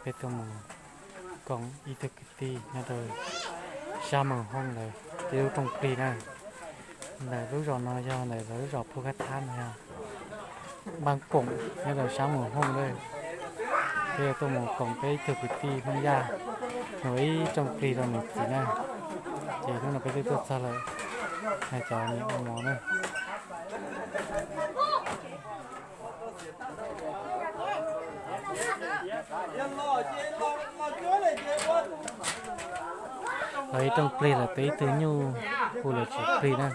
Peb tuaj mus koom ib tug kwv tij nyob rau sab Moos Hooj lawm, peb lub rooj plig na. Ntawm lub zos no yog ntawm lawv lub zos Phu Khab Thab no yog npab koom nyob rau sab Moos Hooj lawm. Peb tuaj mus koom peb ib tug kwv tij Hmoob Yaj, nws ua ib rooj plig rau nws txiv na. Ces hnub no peb twb tuaj txog lawm, cov niam ua mov na. Los ib rooj plig los twb ib tug nyuj hu lawv tsis plig na.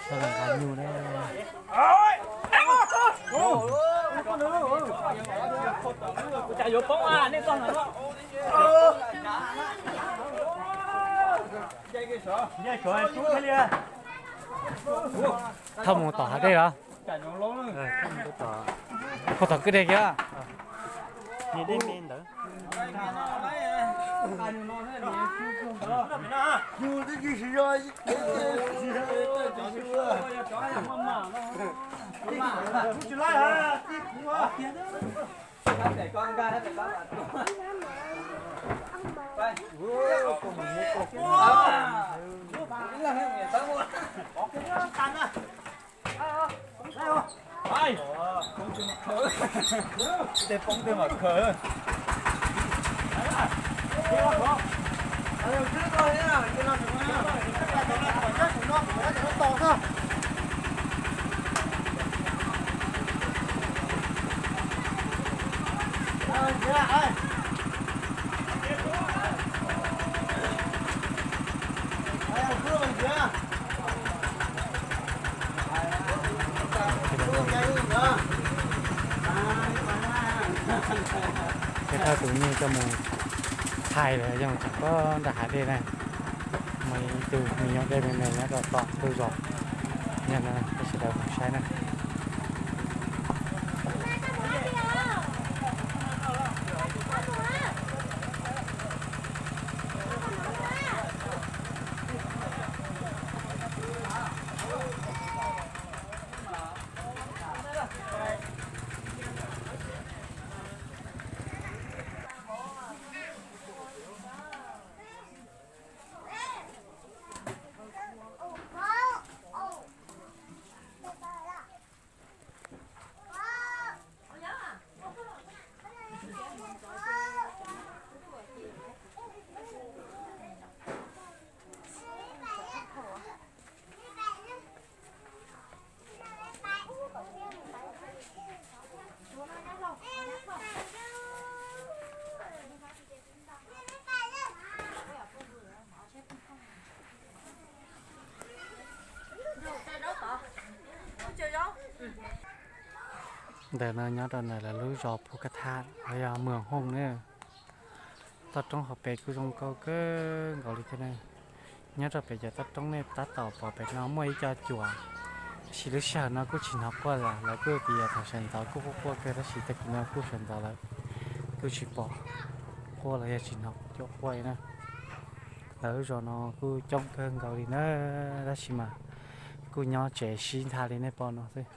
Sawv daws nqa nyuj na. Thauj mus tom hav dej los? Puag tom kwj deg kiag. Tej poob tej mam khaws. Ces thauj tus nyuj coj mus thaij lawm yog tseem pob nram hav dej na. Muaj ib tug me nyuam dej me me nyob rau tom ntug zos. Yog no peb sawv daws mus saib na. Ntawm no nyob rau ntawm lawv lub zos Phu Kab Thab los yog Moos Hooj na. Toj roob hauv pes kuj zoo nkauj kawg nkaus li thiab na. Nyob rau pem cov toj roob nej tab tom pom pem no muaj ib co cuam, tab sis lub sij hawm no kuj tsis hnov quaj lawm, lawv kuj tias thaum sawv ntxov kuj quaj quaj kawg tab sis tag kis no kuj sawv ntxov lawm, kuj tsis pom quaj los yog tsis hnov cuam quaj na. Lawv lub zos no kuj coob kawg nkaus li na, tab sis mas kuj nyob tsev sib ntha li nej pom no xwb.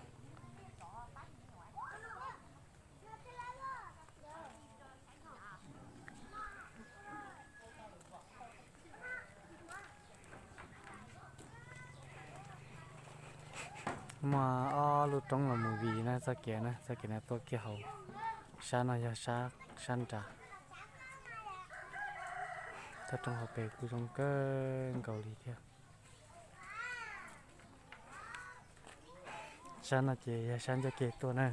Muaj ob lub roob los mus vij na, txoj kev na, txoj kev no tuaj kiag hauv. Sab no yog sab, sab nrad. Toj roob hauv pes kuj zoo kawg nkaus li thiab. Sab no ces yog sab ncauj ke tuaj na.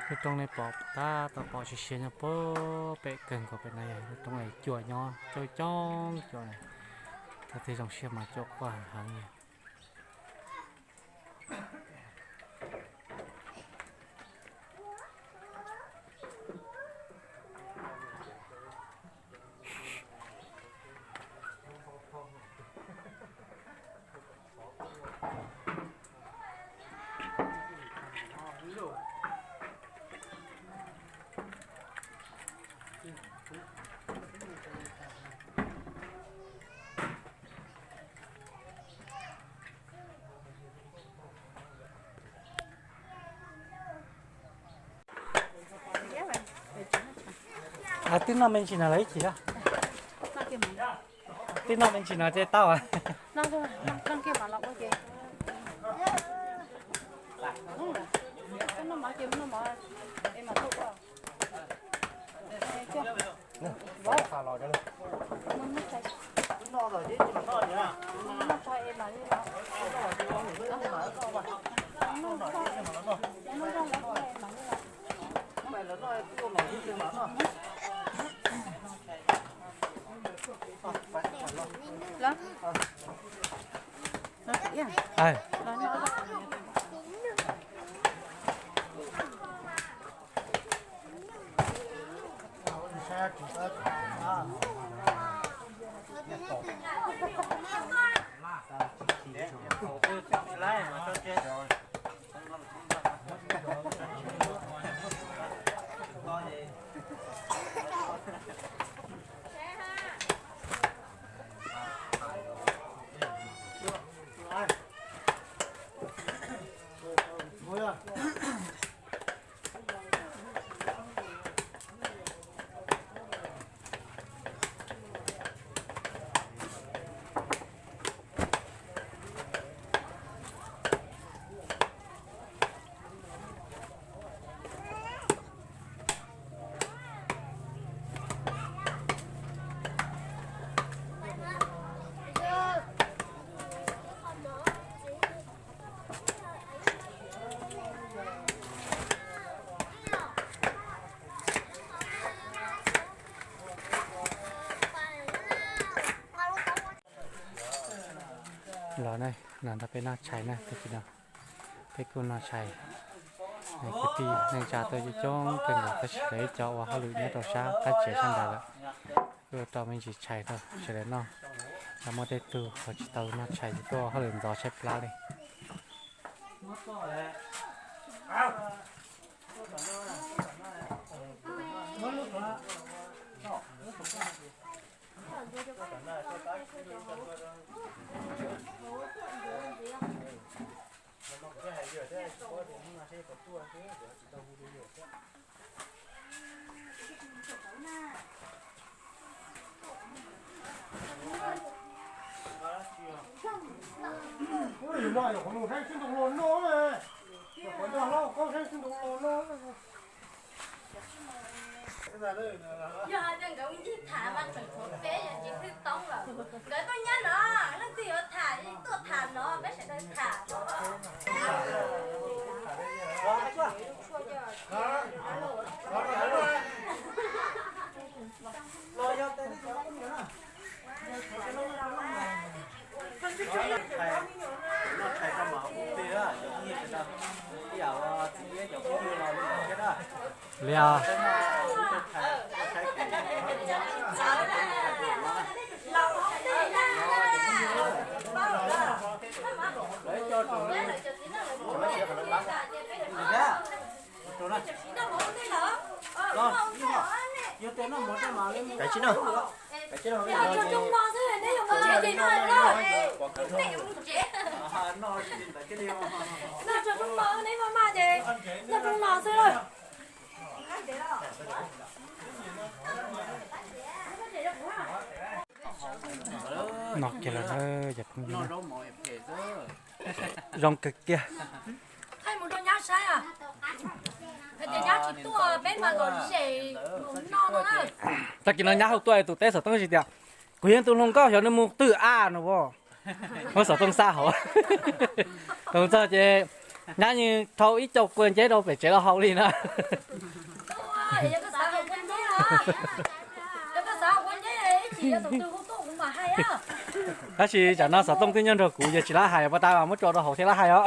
Lub roob nej pom tab tom pom siav siav nyob puag pem kawg nkaus pem no yog lub roob es cua nyob coob coob cua, thaum twg zoo siab mas cua quaj heev li. Twb noj me ntsis no lawv ib chim a. Twb noj me ntsis no ces tau a. Los ne, no nrog peb noj tshais na, tag kis no peb kuj noj tshais. Kwv tij neej tsa tuaj coob coob kawg nkaus tab sis lawv ib co ua hauj lwm nyob rau sab qab tsev sab nrad lawm. Kuj rau me ntsis tshais rau sawv daws noj. Los muaj tej tug ho tsis tau noj tshais ces tuaj ua hauj lwm ntxov tshaib plab li. Yog hais tias nkawd mus ncig tham mas tseem tshuav peb yog tsis twg toob lawm. Nkawd tuaj nyob no, leej twg yuav tham tuaj tham no, peb sawv daws tham. Li os. Kav tsis noj, kav tsis noj. No kiag lawm na cov phooj ywg, zoo kawg kiag. Tag kis no nyab hauv tuaj tus teb xov tooj hais tias, kuv yog tus hluas nkauj xyov nws mus twg a no as. Muab xov tooj xa hauv. Thaum txog ces Nyab yeej rhau ib co kua nceb rau pem tsev los haus li na. Tab sis tsam no xov tooj twb nyob nrog kuv, yog tsis lab hais pas tas mas muab tso rau hauv thiaj lab hais os.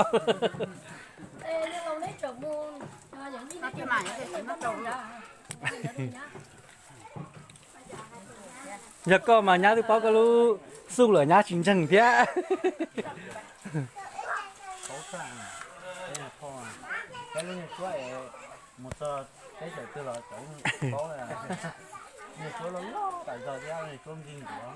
Yog koj mas nyab twb paub koj lub xub lawm, nyab tsis ntseeg thiab. Mus txog teb chaws twg los cov paub, niag suab loj loj tas zog thiab niag suab nkig nkuav.